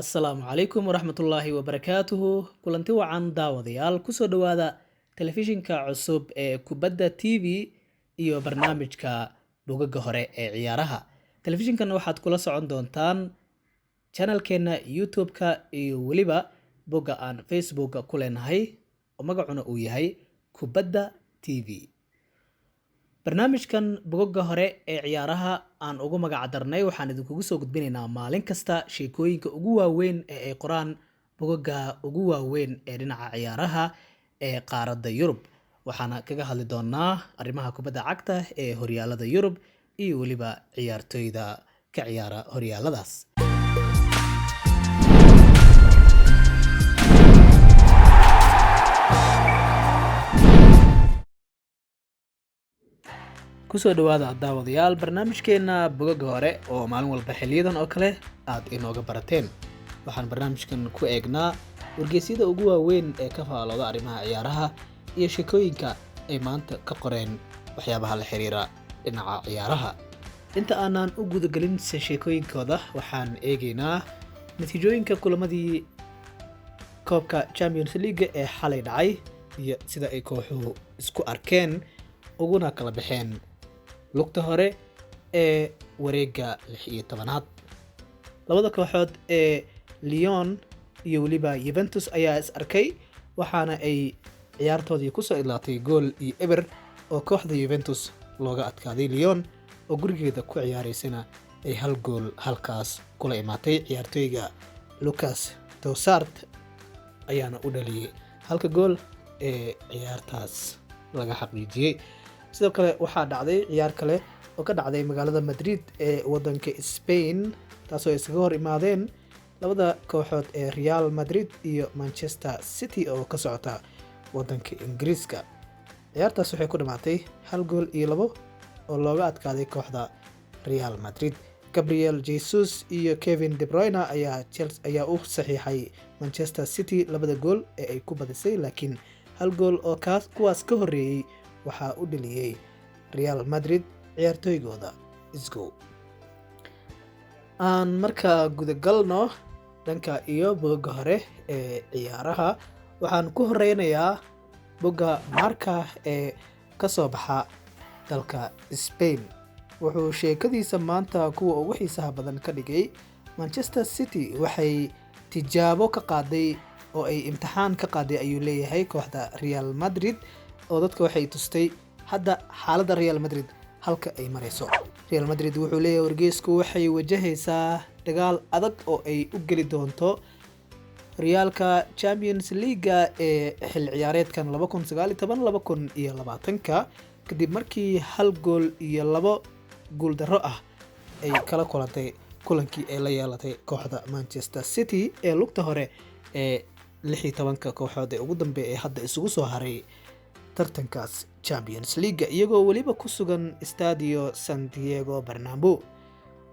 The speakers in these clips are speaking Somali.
Asalaamu calaykum waraxmatullaahi wabarakaatuhu. Kulanti wacan, daawadayaal. Kusoo dhowaada telefishinka cusub ee Kubadda TV iyo barnaamijka Bogaga Hore ee Ciyaaraha. Telefishinkan waxaad kula socon doontaan channelkeena YouTube-ka iyo weliba bogga aan Facebooka ku leenahay oo magacuna uu yahay Kubadda TV. Barnaamijkan Bogoga Hore ee Ciyaaraha aan ugu magac darnay waxaan idinkugu soo gudbinaynaa maalin kasta sheekooyinka ugu waaweyn ee ay qoraan bogoga ugu waaweyn ee dhinaca ciyaaraha ee qaaradda Yurub. Waxaana kaga hadli doonaa arrimaha kubadda cagta ee horyaalada Yurub iyo weliba ciyaartoyda ka ciyaara horyaaladaas. Kusoo dhawaada, daawadayaal, barnaamijkeena Bogaga Hore oo maalin walba xiliyadan oo kale aad inooga barateen. Waxaan barnaamijkan ku eegnaa wargeysyada ugu waaweyn ee ka faalooda arrimaha ciyaaraha iyo sheekooyinka ay maanta ka qoreen waxyaabaha la xiriira dhinaca ciyaaraha. Inta aanan u gudagelin sheekooyinkooda, waxaan eegeynaa natiijooyinka kulamadii koobka Champions League ee xalay dhacay iyo sida ay kooxuhu isku arkeen uguna kala baxeen lugta hore ee wareegga 16aad. Labada kooxood ee Lyon iyo weliba Juventus ayaa is arkay, waxaana ay ciyaartoodii kusoo idlaatay 1-0 oo kooxda Juventus looga adkaaday. Lyon oo gurigeeda ku ciyaareysana ay hal gool halkaas kula imaatay. Ciyaartooyga Lucas Tousart ayaana u dhaliyey halka gool ee ciyaartaas laga xaqiijiyey. Sidoo kale waxaa dhacday ciyaar kale oo ka dhacday magaalada Madrid ee wadanka Spain, taasoo iskaga hor imaadeen labada kooxood ee Real Madrid iyo Manchester City oo ka socota wadanka Ingiriiska. Ciyaartaas waxay ku dhamaatay 1 gool iyo 2 oo looga adkaaday kooxda Real Madrid. Gabriel Jesus iyo Kevin De Bruyne ayaa Chelsea ayaa u saxiixay Manchester City labada gool ee ay ku badisay, laakiin hal gool oo kaas kuwaas ka horreeyey waxaa u dhaliyey Real Madrid ciyaartooygooda Isco. Aan markaa gudagalno dhanka iyo boga hore ee ciyaaraha. Waxaan ku horeynayaa bogga Marca ee ka soo baxa dalka Spain. Wuxuu sheekadiisa maanta kuwa ugu xiisaha badan ka dhigay: Manchester City waxay tijaabo ka qaaday oo ay imtixaan ka qaaday, ayuu leeyahay, kooxda Real Madrid, oo dadka waxay tustay hadda xaaladda Real Madrid halka ay mareyso. Real Madrid, wuxuu leeyahay wargeysku, waxay wajahaysaa dagaal adag oo ay u geli doonto horyaalka Champions League-ga ee xil ciyaareedkan 2019-2020-ka, kadib markii 1 gool iyo 2 guuldarro ah ay kala kulantay kulankii ay la yeelatay kooxda Manchester City ee lugta hore ee 16-ka kooxood ee ugu dambeeya ee hadda isugu soo haray tartankaas Champions League, iyagoo weliba ku sugan Stadio Santiago Bernabeu.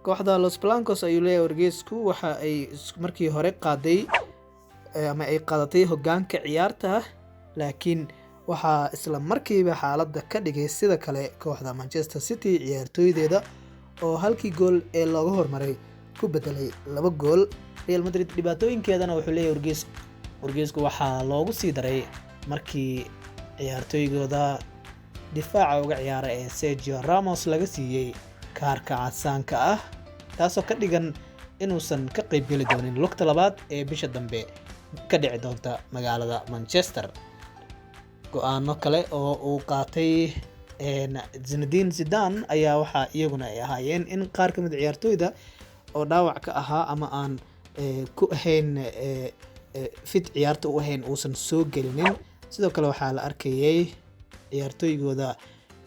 Kooxda Los Blancos, ayuu leeyahay wargeysku, waxa ay markii hore qaaday ama ay qaadatay hogaanka ciyaarta, laakiin waxaa isla markiiba xaaladda ka dhigay sida kale kooxda Manchester City ciyaartooydeeda oo halkii gool ee looga hormaray ku bedelay laba gool. Real Madrid dhibaatooyinkeedana, wuxuu leeyahay wargeysku, waxaa loogu sii daray markii ciyaartooygooda difaaca uga ciyaara ee Sergio Ramos laga siiyey kaarka casaanka ah, taasoo ka dhigan inuusan ka qaybgeli doonin lugta labaad ee bisha dambe ka dhici doonta magaalada Manchester. Go-aano kale oo uu qaatay Zinedine Zidane ayaa waxaa iyaguna ay ahaayeen in qaar ka mid ciyaartooyda oo dhaawac ka ahaa ama aan ku ahayn fit ciyaarta u ahayn uusan soo gelinin. Sidoo kale waxaa la arkayay ciyaartooygooda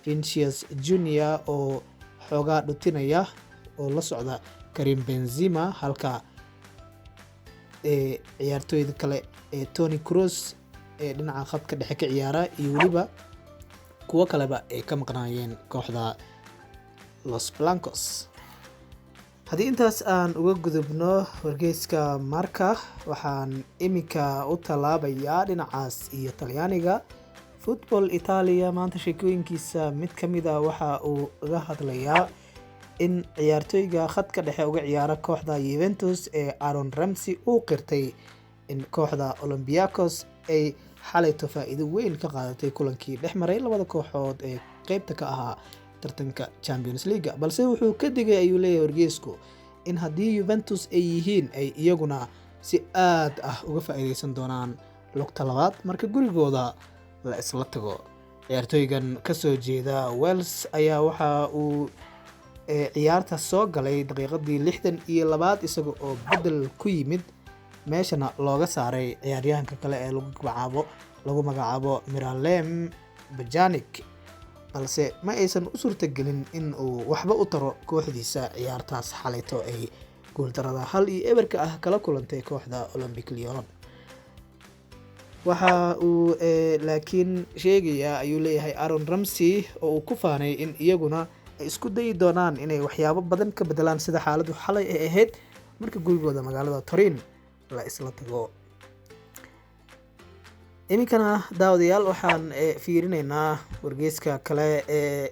Vinicius Junior oo xoogaa dhutinaya oo la socda Karim Benzema, halka ciyaartooyda kale ee Toni Kroos ee dhinaca khadka dhexe ka ciyaara iyo weliba kuwo kaleba ay ka maqnaayeen kooxda Los Blancos. Haddii intaas aan uga gudubno wargeyska Marca, waxaan iminka u tallaabayaa dhinacaas iyo Talyaaniga. Football Italia maanta sheekooyinkiisa mid ka mid a waxa uu uga hadlayaa in ciyaartoyga khadka dhexe uga ciyaara kooxda Juventus ee Aaron Ramsey uu qirtay in kooxda Olympiacos ay xalayto faa'iido weyn ka qaadatay kulankii dhex maray labada kooxood ee qeybta ka ahaa tartanka Champions League. Balse wuxuu ka digay, ayuu leeyahay wargeysku, in haddii Juventus ay yihiin ay iyaguna si aad ah uga faa'iideysan doonaan lugta labaad marka gurigooda la isla tago. Ciyaartooygan kasoo jeeda Wales ayaa waxa uu ciyaarta soo galay daqiiqadii 62aad isaga oo bedel ku yimid, meeshana looga saaray ciyaaryahanka kale ee lagu magacaabo Miralem Pjanic, balse ma aysan u suurtagelin in uu waxba u taro kooxdiisa ciyaartaas xalayto ay guuldarada 1-0 ah kala kulantay kooxda Olympic Lyon. Waxa uu laakiin sheegayaa, ayuu leeyahay Aaron Ramsey, oo uu ku faanay in iyaguna ay isku dayi doonaan inay waxyaabo badan ka bedelaan sida xaaladdu xalay ay ahayd marka gurigooda magaalada Turin la isla tago. Iminkana daawadayaal, waxaan fiirinaynaa wargeyska kale ee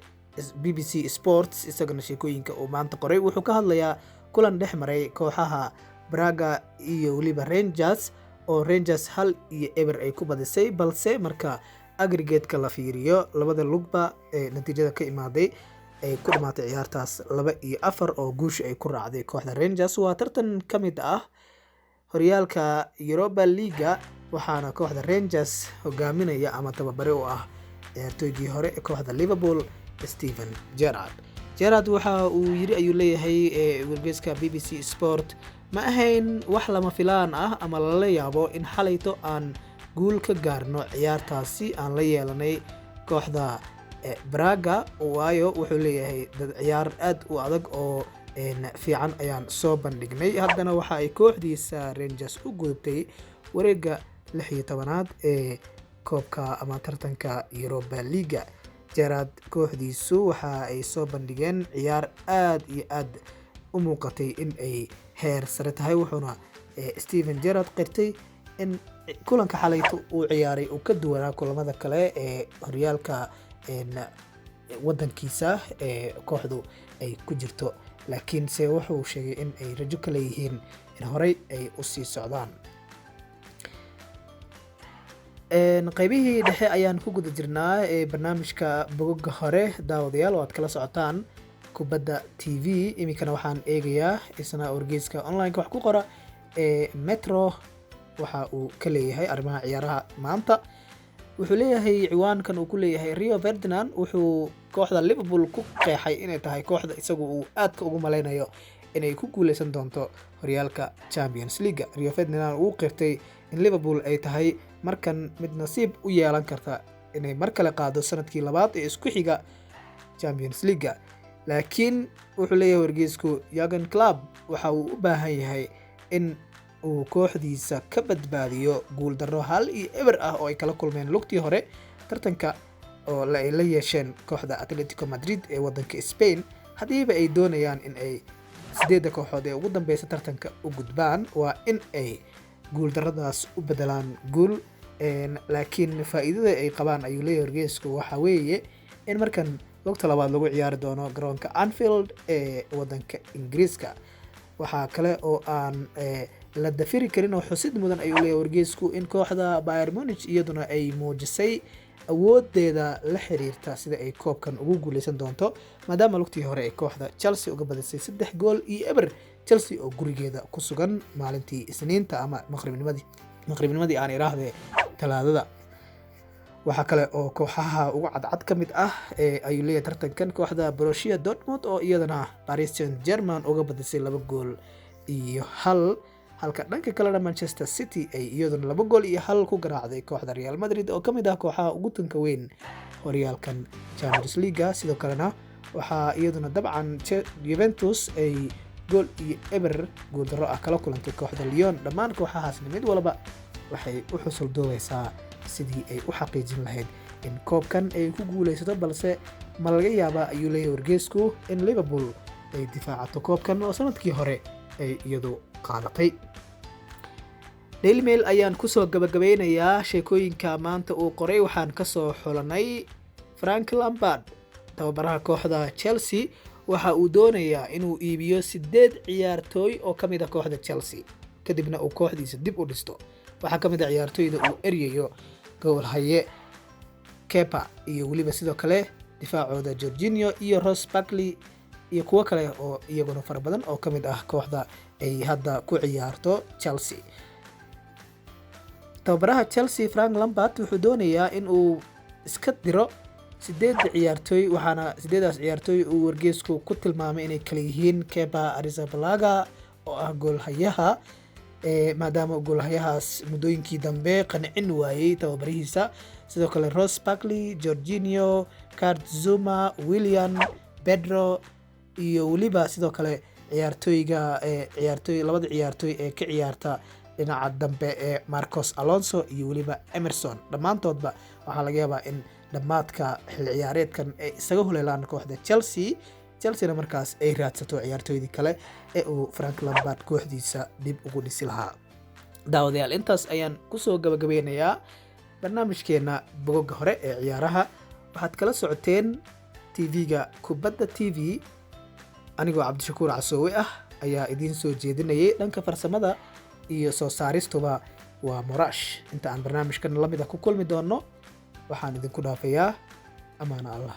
BBC Sports. Isagana sheekooyinka uu maanta qoray wuxuu ka hadlayaa kulan dhex maray kooxaha Braga iyo weliba Rangers, oo Rangers 1-0 ay ku badisay, balse marka aggregate-ka la fiiriyo labada lugba ee natiijada ka imaaday ay ku dhamaatay ciyaartaas 2-4 oo guusha ay ku raacday kooxda Rangers. Waa tartan ka mid ah horyaalka Europa League-ga, waxaana kooxda Rangers hogaaminaya ama tababare u ah ciyaartooygii hore ee kooxda Liverpool, Steven Gerrard. Gerrard waxa uu yiri, ayuu leeyahay wargeyska BBC Sport, ma ahayn wax lama filaan ah ama lala yaabo in xalayto aan guul ka gaarno ciyaartaasi aan la yeelanay kooxda Braga, waayo wuxuu leeyahay dad ciyaar aad u adag oo fiican ayaan soo bandhignay. Haddana waxa ay kooxdiisa Rangers u gudubtay wareegga 16aad ee koobka ama tartanka Europa League. Gerrard kooxdiisu waxa ay soo bandhigeen ciyaar aad iyo aad u muuqatay in ay heer sare tahay, wuxuuna Steven Gerrard qirtay in kulanka xalayto uu ciyaaray uu ka duwanaa kulamada kale ee horyaalka wadankiisa ee kooxdu ay ku jirto, laakiinse wuxuu sheegay in ay rajo ka leeyihiin in horey ay usii socdaan. Qaybihii dhexe ayaan ku guda jirnaa ee barnaamijka Bogoga Hore, daawadayaal, oo aad kala socotaan Kubadda TV. Iminkana waxaan eegayaa isna wargeyska online-ka wax ku qora ee Metro waxa uu ka leeyahay arrimaha ciyaaraha maanta. Wuxuu leeyahay ciwaankan uu ku leeyahay Rio Ferdinand wuxuu kooxda Liverpool ku qeexay inay tahay kooxda isagu uu aadka ugu maleynayo inay ku guuleysan doonto horyaalka Champions League. Rio Ferdinand uu qirtay in Liverpool ay tahay markan mid nasiib u yeelan karta inay mar kale qaado sanadkii labaad ee isku xiga Champions League, laakiin wuxuu leeyahay wargeysku Jurgen Klopp waxa uu u baahan yahay in uu kooxdiisa ka badbaadiyo guuldarro 1-0 ah oo ay kala kulmeen lugtii hore tartanka oo ay la yeesheen kooxda Atletico Madrid ee wadanka Spain. Haddiiba ay doonayaan in ay sideedda kooxood ee ugu dambeysa tartanka u gudbaan, waa in ay guuldarradaas u bedelaan guul. Laakiin faa'iidada ay qabaan, ayuu leeyahay wargeysku, waxa weeye in markan lugta labaad lagu ciyaari doono garoonka Anfield ee wadanka Ingiriiska. Waxaa kale oo aan la dafiri karin oo xusid mudan, ayuu leeyahay wargeysku, in kooxda Bayern Munich iyaduna ay muujisay awoodeeda la xiriirta sida ay koobkan ugu guuleysan doonto, maadaama lugtii hore ay kooxda Chelsea uga badisay 3 gool iyo 0, Chelsea oo gurigeeda ku sugan maalintii Isniinta ama maqribnimadii aan iraahdee Talaadada. Waxaa kale oo kooxaha ugu cadcad ka mid ah ayuu leeyahay tartankan kooxda Borussia Dortmund oo iyadana Paris Saint Germain uga badisay 2 gool iyo 1, halka dhanka kalena Manchester City ay iyaduna 2 gool iyo 1 ku garaacday kooxda Real Madrid oo kamid ah kooxaha ugu tunka weyn horyaalkan Champions League. Sidoo kalena waxaa iyaduna dabcan Juventus ay 1-0 guuldarro ah kala kulantay kooxda Lyon. Dhammaan kooxahaasna mid walba waxay u xusul duubaysaa sidii ay u xaqiijin lahayd in koobkan ay ku guuleysato, balse ma laga yaabaa, ayuu leeyahay wargeysku, in Liverpool ay difaacato koobkan oo sanadkii hore ay iyadu qaadatay. Daily Mail ayaan kusoo gabagabeynayaa sheekooyinka maanta uu qoray. Waxaan kasoo xulanay Frank Lampard, tababaraha kooxda Chelsea. Waxa uu doonayaa inuu iibiyo 8 ciyaartooy oo ka mid ah kooxda Chelsea, kadibna uu kooxdiisa dib u dhisto. Waxaa ka mid ah ciyaartooyda uu eryayo goolhaye Kepa iyo weliba sidoo kale difaacooda Jorginho iyo Ross Barkley iyo kuwo kale oo iyaguna fara badan oo ka mid ah kooxda ay hadda ku ciyaarto Chelsea. Tababaraha Chelsea Frank Lampard wuxuu doonayaa in uu iska diro 8 ciyaartooy, waxaana 8daas ciyaartooy uu wargeysku ku tilmaamay inay kala yihiin Kepa Arrizabalaga oo ah goolhayaha, maadaama goolhayahaas muddooyinkii dambe qancin waayey tababarihiisa, sidoo kale Ross Barkley, Jorginho, Kurt Zouma, Willian, Pedro iyo weliba sidoo kale ciyaartooyga ciyaartooy labada ciyaartooy ee ka ciyaarta dhinaca dambe ee Marcos Alonso iyo weliba Emerson. Dhammaantoodba waxaa laga yaabaa in dhammaadka xilli ciyaareedkan ay isaga huleelaan kooxda Chelsea, Chelsea-na markaas ay raadsato ciyaartooydii kale ee uu Frank Lampard kooxdiisa dib ugu dhisi lahaa. Daawadayaal, intaas ayaan kusoo gabagabeynayaa barnaamijkeena bogagga hore ee ciyaaraha. Waxaad kala socoteen TV-ga Kubadda TV. Anigoo Cabdishakuur Casoowe ah ayaa idiin soo jeedinayay. Dhanka farsamada iyo soo saaristuba waa Moraash. Inta aan barnaamijkan lamid ah ku kulmi doonno, waxaan idinku dhaafayaa amaana Allah.